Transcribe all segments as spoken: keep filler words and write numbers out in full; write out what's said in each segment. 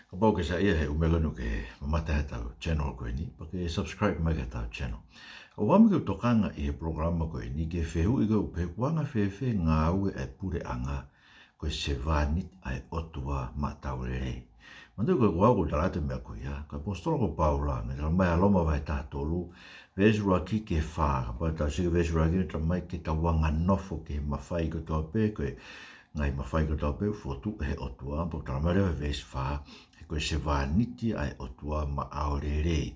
Kapau ʻoku ke saiʻia he ʻumeʻa ko eni ke mamata he ʻetau channel ko eni, pea ke subscribe mai ki heʻetau channel. ʻOku ou ʻamanaki ke u tokanga ʻi he polokalama ko eni ki he fehuʻi ko ē ʻoku pehē, ko e anga fēfē e ngāue ʻa e puleʻanga ko e sevāniti ʻa e ʻOtua maʻataulelei? Manatuʻi ko ē ko au ʻoku ou tala atu e meʻa ko ia, ko e ʻaposetolo ko Paula, naʻe talamai ʻia Loma vahe taha tolu, veesi ʻuluaki ki he fā, kapau te tau sio ki he veesi ʻuluaki, naʻe talamai ke tau anganofo ki he mafai kotoa pē, ko e ngaahi mafai kotoa pē ʻoku fokotuʻu ʻe he ʻOtua, pea ʻoku talamai leva he veesi fā, he ko e sevāniti ʻa e ʻOtua maʻataulelei.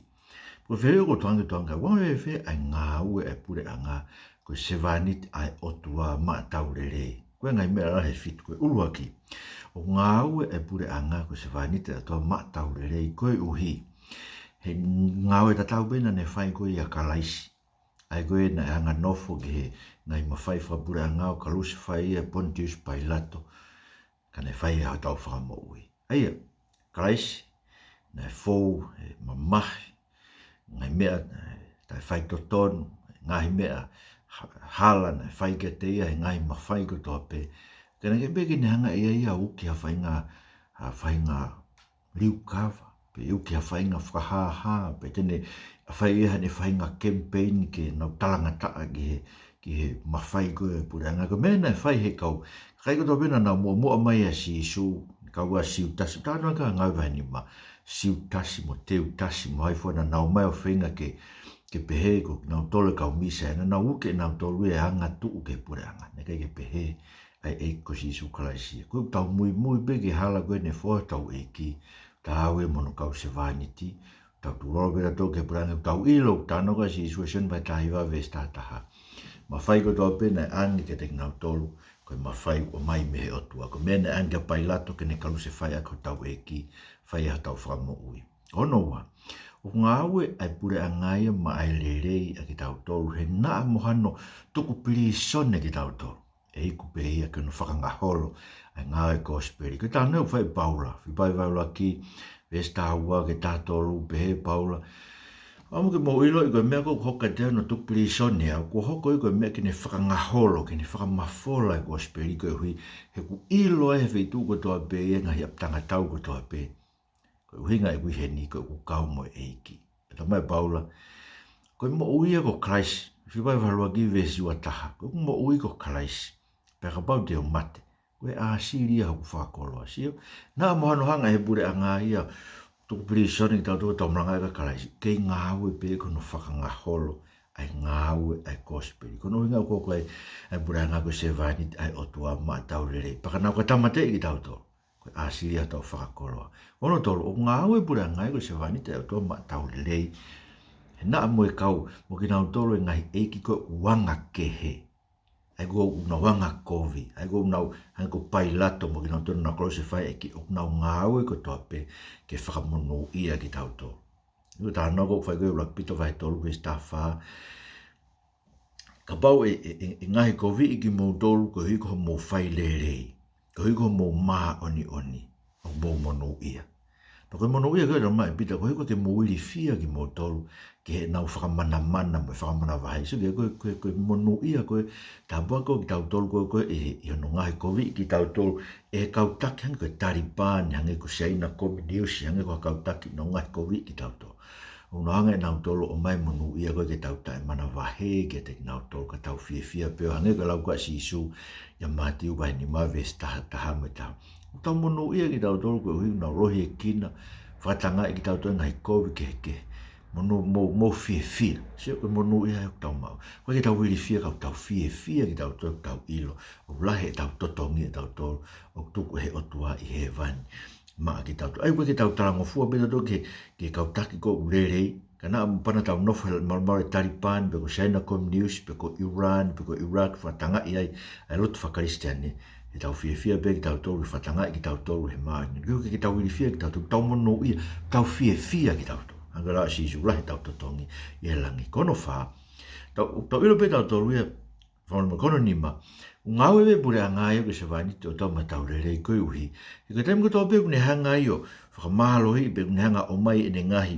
Ko e fehuʻi ʻoku ou tokanga ki ai, ko e anga fēfē ʻa e ngāue ʻa e puleʻanga ko e sevāniti ʻa e ʻOtua maʻataulelei? Ko e ngaahi meʻa lalahi ʻe fitu. Ko e ʻuluaki, ʻoku ngāue ʻa e puleʻanga ko e sevāniti ʻa e ʻOtua maʻataulelei koeʻuhi he ngāue tatau pē naʻa ne fai ko ē ʻia Kalaisi. ʻA ia ko ē naʻe anganofo ki he ngaahi mafai fakapuleʻanga ʻo kalusefai ʻia Pontius Pailato, ka ne fai ʻa hotau fakamoʻui. ʻA ia, Kalaisi, naʻe fou he mamahi, ngaahi meʻa, eh, taʻefaitotonu, ngaahi meʻa ha-, hala naʻe fai kiate ia, he ngaahi mafai kotoa pē. Ka naʻe ʻikai pē ke ne hanga ʻe ia ʻo uki ha faʻahinga, ha faʻahinga liukava, pe uki ha faʻahinga fakahāhā, pe te ne fai ʻe ia haʻane faʻahinga campaign ke nau talangataʻa ki he, ki he mafai ko ē ʻa e puleʻanga. Ko e meʻa naʻe fai ʻe he kau, kakai kotoa pē naʻa nau muʻomuʻa mai ʻia Sīsū, kau ʻa Siutasi, talanoa ki he Ngāue vahe nima, Siutasi mo Teutasi mo hai fua naʻa nau ō mai ʻo feinga ke, ke pehē ko kinautolu e kau Mīsaia, naʻa nau uki ʻe nautolu ia e angatuʻu ki he puleʻanga. Naʻe ʻikai ke pehē ʻa e ʻEiki ko Sīsū Kalaisi. Ko ʻetau muimui pē ki he hala ko ē naʻe foaki ʻe hotau ʻEiki, tau ō mo hono kau sevāniti, tau tulolo pē tautolu ki he puleʻanga, tau ʻilo, talanoa ko ē ʻa Sīsū ʻi Sione vahe taha hiva veesi taha taha. Mafai kotoa pē naʻe ʻange kiate kinautolu, ko e mafai ʻoku ʻomai mei he ʻOtua. Ko e meʻa naʻe ʻange kia Pailato ke ne kalusefai ʻaki hotau ʻEiki, fai ʻa hotau fakamoʻui. Ko hono ua, ʻoku ngāue ʻa e puleʻanga ia maʻa e lelei ʻa kitautolu, he naʻa mo hano tuku pilīsone kitautolu. ʻE iku pē ia ki hono fakangaholo ʻa e ngāue ʻa e kosipeli. Ko e talanoa ʻoku fai ʻe Paula, Filipai vahe ʻuluaki, veesi taha ua ki he taha tolu, pehē ʻe Paula, ʻoku ou ʻamanaki ke mou ʻiloʻi ko e meʻa ko ē ʻoku hoko kiate au hono tuku pilīsone au, kuo hoko ia ko e meʻa ke ne fakangaholo, ke ne fakamafola e kosipeli koeʻuhi he ʻoku ʻilo ʻe he feituʻu kotoa pē ia, ngaahi ʻapitanga tau kotoa pē, ko e ʻuhinga ʻeku ʻi heni ko ʻeku kau mo e ʻEiki. Pea talamai ʻe Paula, ko e moʻui ia ko Kalaisi, Filipai vahe ʻuluaki veesi ua taha, ko ʻeku moʻui ko Kalaisi. Pea kapau te u mate, ko e ʻāsili ia hoku fakakoloa. Sio, naʻa mo hano hanga ʻe he puleʻanga ia ʻo tuku pilīsone kitautolu ʻetau malanga kia Kalaisi, kei ngāue pē ia ki hono fakangaholo ʻa e ngāue ʻa e kosipeli. Ko hono ʻuhinga ʻoku hoko ai ʻa e puleʻanga ko e sevāniti ʻa e ʻOtua maʻataulelei. Pea ka nau ka tāmateʻi kitautolu, ko e ʻāsili ia hotau fakakoloa. Ko hono tolu, ʻoku ngāue ʻa e puleʻanga ia ko e sevāniti ʻa e ʻOtua maʻataulelei, he naʻa mo e kau, mo kinautolu e ngaahi ʻeiki ko ē ʻoku anga kehe. ʻA ia ko ē ʻoku nau anga kovi, ʻa ia ko ē ʻoku nau, hangē ko Pailato mo kinautolu naʻa nau kalusefai e ʻEiki, ʻoku nau ngāue kotoa pē ke fakamonūʻia kitautolu. Ko e talanoa ʻoku fai ko ē ʻuluaki Pita vahe tolu veesi taha fā, kapau ʻe, ʻe, ʻe, ʻe ngaohikoviʻi kimoutolu koeʻuhi ko hoʻomou fai lelei, koeʻuhi ko hoʻomou māʻoniʻoni, ʻoku mou monūʻia. Pea ko e monūʻia ko ē ʻoku talamai ʻe Pita, koeʻuhi ʻoku ʻikai ke mou ilifia kimoutolu ki heʻenau fakamanamana mo e fakamanavahē. Sio ki he, ko e, ko e, ko e monūʻia ko ē, tāpuaki ko ē kitautolu ko ē, ko ē ʻi, ʻi hono ngaohikoviʻi kitautolu ʻe he kau taki hangē ko e Talipani, hangē ko Siaina Kominiusi, hangē ko ha kau taki naʻa nau ngaohikoviʻi kitautolu. ʻOku nau hanga ʻe nautolu ʻo ʻomai e monūʻia ko ē ke tau taʻemanavahē kiate kinautolu, ka tau fiefia pē ʻo hangē ko e lau ko ē ʻa Sīsū ʻia Mātiu vahe nima veesi taha, taha mo e taha. ʻOku tau monūʻia kitautolu koeʻuhi ʻoku nau lohiekina, fakatangaʻi kitautolu he ngaahi kovi kehekehe. Monū, mou, mou fiefia. Sio, ko e monūʻia ʻoku tau maʻu. ʻOku ʻikai ke tau ilifia ka ʻoku tau fiefia kitautolu, ʻoku tau ʻilo ʻoku lahi ʻetau totongi ʻatautolu, ʻoku tuku ʻe he ʻOtua ʻi hēvani maʻa kitautolu. ʻA ia ʻoku ʻikai ke tau talangofua pē tautolu ki he, ki he kau taki ko ē ʻoku lelei, ka naʻa mo pana tau nofo he malumalu ʻo e Talipani, pe ko Siaina Kominiusi, pe ko ʻIulani, pe ko ʻIulaki, fakatangaʻi ai ʻa e lotu faka-Kalisitiane, he tau fiefia pē kitautolu, ke fakatangaʻi kitautolu he māʻoniʻoni. ʻOku ʻikai ke tau ilifia kitautolu, tau monūʻia, tau fiefia kitautolu. Hangē ko e lau ʻa Sīsū, lahi ʻetau totongi ʻi he langi. Ko hono fā, tau, tau ʻilo pē tautolu ia, fakamolemole, ko hono nima, ʻoku ngāue pē puleʻanga ia ko e sevāniti ʻo e ʻOtua maʻataulelei koeʻuhi he ko e taimi kotoa pē ʻoku ne hanga ʻo fakamālohiʻi pe ʻoku ne hanga ʻo ʻomai ʻene ngaahi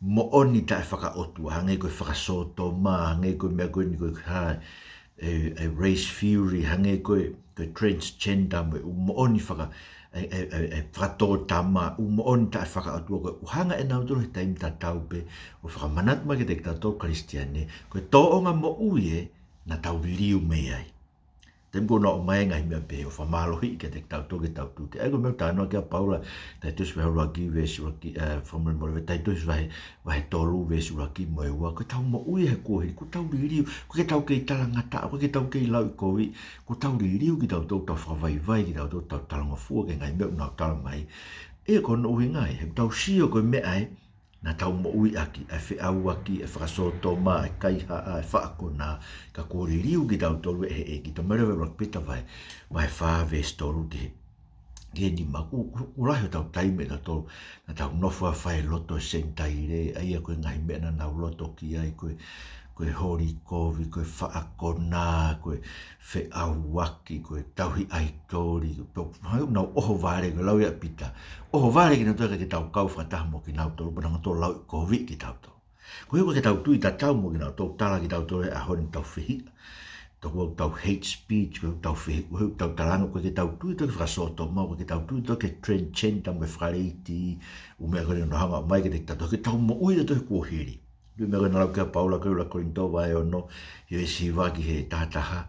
moʻoni taʻefakaʻotua, hangē ko e fakasōtoma, hangē ko e meʻa ko eni ko e hā, e, e race fury, hangē ko e, ko e transgender, mo e ʻū moʻoni faka, ʻe, ʻe, ʻe, ʻe fakatōtama, ʻū moʻoni taʻefakaʻotua ko ē ʻoku hanga ʻe nautolu he taimi tatau pē ʻo fakamanatu mai kiate kitautolu Kalisitiane, ko e tōʻonga moʻui ē naʻa tau liliu mei ai. Taimi ko ē naʻe ʻomai e ngaahi meʻa pehē ʻo fakamālohiʻi kiate kitautolu ke tau tute. ʻA ia ko e meʻa ʻoku talanoa ki ai ʻa Paula, Taitusi vahe ʻuluaki, veesi ʻuluaki, ē, fakamolemole, Taitusi vahe, vahe tolu, veesi ʻuluaki mo e ua, ko ʻetau moʻui he kuohili, kuo tau liliu, ʻoku ʻikai ke tau kei talangataʻa, ʻoku ʻikai ke tau kei lauʻikoviʻi, kuo tau liliu kitautolu, tau fakavaivai kitautolu, tau talangofua ki he ngaahi meʻa ʻoku nau talamai. ʻA ia ko hono ʻuhinga ia, he ʻoku tau sio ko e meʻa ē naʻa tau moʻui ʻaki, ʻa e feʻauaki, ʻa e fakasōtoma, ʻa e kaihaʻa, ʻa e faʻa konā, ka kuo liliu kitautolu ʻe he ʻEiki. Tau maʻu leva ʻuluaki Pita vahe, vahe fā veesi tolu ki he, ki he nima, ʻoku, ʻoku, ʻoku lahi hotau taimi ʻatautolu naʻa tau nofo ʻo fai e lotu ʻo e Senitaile, ʻa ia ko e ngaahi meʻa naʻa nau loto ki ai, ko e, ko e holi kovi, ko e faʻa konā, ko e feʻauaki, ko e tauhi ʻaitoli, ko e pau, ʻa ia ʻoku nau ʻohovale, ko e lau ia ʻa Pita. ʻOhovale kinautolu kae ʻikai ke tau kau fakataha mo kinautolu, pea naʻa nau toe lauʻikoviʻi kitautolu. Ko ia ʻoku ʻikai ke tau tui tatau mo kinautolu, tala kitautolu he ʻaho ni ʻoku tau fehiʻa. Tau, ʻoku tau hate speech, ʻoku tau fehiʻa, ʻoku tau talanga, ʻoku ʻikai ke tau tui tatau ki he fakasōtoma, ʻoku ʻikai ke tau tui tatau ki he transgender mo e fakaleitiʻi, ʻū meʻa ko eni naʻa nau hanga ʻo ʻomai kiate kitautolu, ke tau moʻui tatau he kuohili. Ko e meʻa ko ē naʻe lau ki ai ʻa Paula ko ē ʻuluaki Kolinitō vahe ono, veesi hiva ki he taha taha.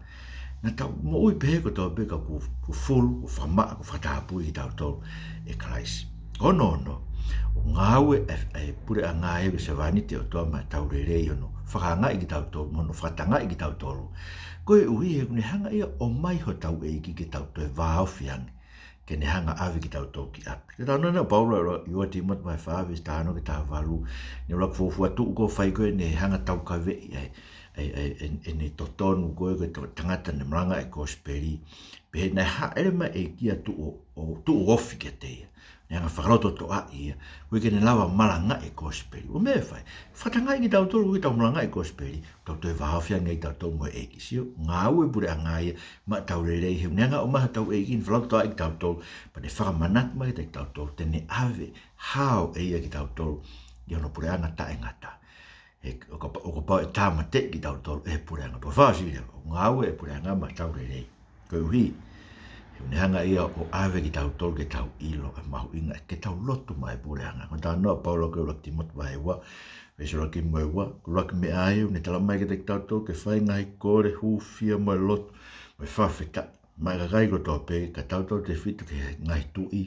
Naʻa tau moʻui pehē kotoa pē ka kuo, kuo fulu, kuo fakamaʻa, kuo fakatapui kitautolu ʻe Kalaisi. Ko hono ono, ʻoku ngāue ʻa e, ʻa e puleʻanga ʻa e sevāniti ʻo e ʻOtua maʻa ʻetau lelei ʻi hono fakaangaʻi kitautolu, mo hono fakatangaʻi kitautolu. Koeʻuhi he ʻoku ne hanga ia ʻo ʻomai hotau ʻEiki ke tau toe vāofi ange, ke ne hanga ʻo ʻave kitautolu ki ʻapi. Ko e talanoa ʻa Paula ʻi he ua Tīmote vahe fā veesi taha ono ki he taha valu, ne ʻuluaki fuofua tuʻu ko ē ʻo fai ko ē, ne hanga ʻo taukaveʻi ʻa e, ʻa e, ʻa e, ʻa e, ʻene totonu ko ē ko e to-, tangata naʻe malangaʻi e kosipeli. Pehē naʻe hāʻele mai e ʻEiki ʻo tuʻu ʻo, ʻo tuʻu ofi kiate ia. Ne hanga ʻo fakalototoʻaʻi ia, koeʻuhi ke ne lava ʻo malangaʻi e kosipeli. ʻO meʻa ʻe fai, fakatangaʻi kitautolu, ʻoku ʻikai ke tau malangaʻi e kosipeli, tau toe vāofi ange ai kitautolu mo e ʻEiki. Sio, ngāue puleʻanga ia maʻa ʻetau lelei, he ʻoku ne hanga ʻo ʻomai hotau ʻEiki ke ne fakalototoʻaʻi kitautolu, pea ne fakamanatu mai kiate kitautolu te ne ʻave hao ʻe ia kitautolu ʻi hono puleʻanga taʻengata. He ʻo kapa-, ʻo kapau ʻe tāmateʻi kitautolu ʻe he puleʻanga, pea fāsili, ʻoku ngāue e puleʻanga maʻa ʻetau lelei. Koeʻuhi he ʻoku ne hanga ia ʻo ʻave kitautolu ke tau ʻilo ʻa e mahuʻinga ke tau lotu maʻa e puleʻanga. Ko e talanoa ʻa Paula ko ē ʻuluaki Tīmote vahe ua, veesi ʻuluaki mo e ua, ko e ʻuluaki meʻa ia ʻoku ne talamai kiate kitautolu ke fai e ngaahi kole hūfia mo e lotu mo e fakafetaʻi maʻa e kakai kotoa pē, kae tautautefito ki he ngaahi tuʻi, ʻi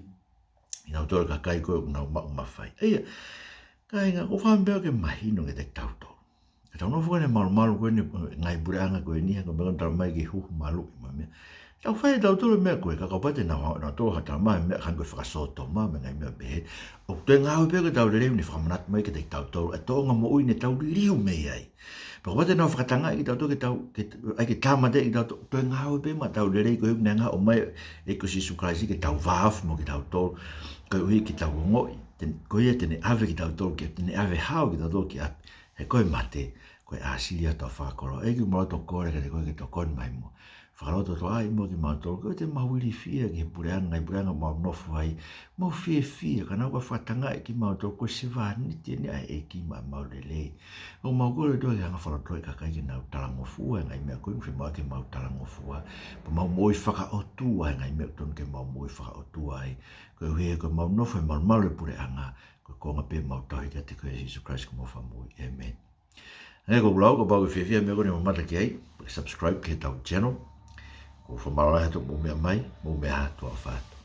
heʻenau tō e kakai ko ē ʻoku nau maʻu mafai. ʻA ia, kāinga, ʻoku ou fakaʻamu pē ke mahino kiate kitautolu. Ka tau nofo ko eni he malumalu ko eni, ngaahi puleʻanga ko eni, he ko e meʻa ko ē naʻe talamai ke huhu maluʻi mo e meʻa. Tau fai ʻe tautolu e meʻa ko ē, ka kapau te nau, nau toe hata mai e meʻa hangē ko e fakasōtoma mo e ngaahi meʻa pehē, ʻoku toe ngāue pē ko ē ʻetau lelei ʻoku ne fakamanatu mai kiate kitautolu ʻa e tōʻonga moʻui naʻa tau liliu mei ai. Pea kapau te nau fakatangaʻi kitautolu ke tau, ke, ʻai ke tāmateʻi kitautolu, toe ngāue pē maʻa ʻetau lelei, koeʻuhi ʻoku ne hanga ʻo ʻomai e ʻEiki ko Sīsū Kalaisi ke tau vāofi mo kitautolu, koeʻuhi ke tau ongoʻi, te, ko ia te ne ʻave kitautolu, ke te ne ʻave hao kitautolu ki ʻapi. He ko e mate, ko e ʻāsili ʻa e fakakoloa. ʻEiki, ʻoku mau loto kole kiate koe ke tokoni mai muʻa. Fakalototoʻaʻi muʻa kimautolu, ke ʻoua te mau ilifia ki he puleʻanga, ngaahi puleʻanga ʻoku mau nofo ai, mau fiefia, ka nau ka fakatangaʻi kimautolu ko e sevāniti eni ʻa e ʻEiki maʻa ʻemau lelei. ʻOku mau kole ʻOtua ke hanga ʻo fakalototoʻi e kakai ke nau talangofua he ngaahi meʻa ko ē ʻoku fiemaʻu ke mau talangofua. Pea mau moʻui fakaʻotua he ngaahi meʻa ʻoku totonu ke mau moʻui fakaʻotua ai. Koeʻuhi he ko ʻemau nofo he malumalu e puleʻanga, ko e konga pē ʻemau tauhi kiate koe Sīsū Kalaisi ko homau Fakamoʻui. ʻĒmeni. Hangē ko ʻeku lau, kapau ʻoku ke fiefia he meʻa ko eni ʻoku ke mamata ki ai, subscribe ki heʻetau channel. ʻOku ou fakamālō lahi atu hoʻomou meʻa mai, mou meʻa ā, tuʻa ʻofa atu.